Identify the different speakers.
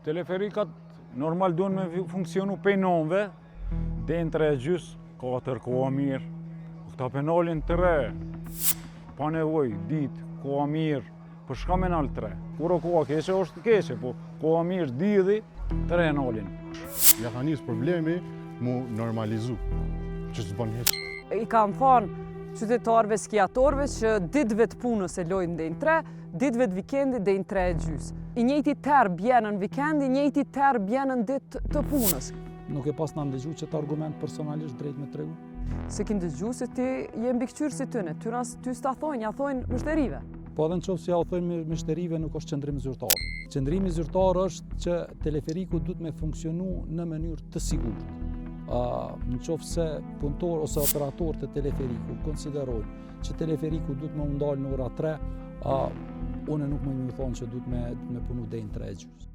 Speaker 1: Teleferikat normal duhen me funksionu pej nonve, deri në tre e gjys, katër koha mirë. Po këta pe nalin tre, pa nevoj, ditë, koha mirë, për shka me nalë tre? Kur o koha keqe, është keqe, po koha mirë, dielli, tre e nalin.
Speaker 2: Ja ka nisë problemi mu normalizu, që s'bën hiç.
Speaker 3: I kam thonë qytetarëve, skiatorëve që ditëve të punës e lojnë deri në tre, ditëve të vikendit deri në tre e gjysë. I njëjti terr bjen në vikend, i njëjti terr bjen në ditë të punës.
Speaker 4: Nuk e pasna ndëgju qët argument personalisht drejt me tregu?
Speaker 3: S'e ki ndëgju se ti je mbikëqyrës i tyne, ty, ty s'ta thojnë, ja thojnë mështerive.
Speaker 4: Po edhe në qoftë se ja u thojnë mështerive nuk është qëndrim zyrtar. Qëndrimi zyrtar është që teleferiku duhet me funksionu në mënyrë të sigurt. Në qoftë se punëtor ose operator të teleferiku konsiderojnë që teleferiku duhet me u ndalë në ora 3, unë nuk muj me thonë që duhet me, me punu deri në 3 e gjysë.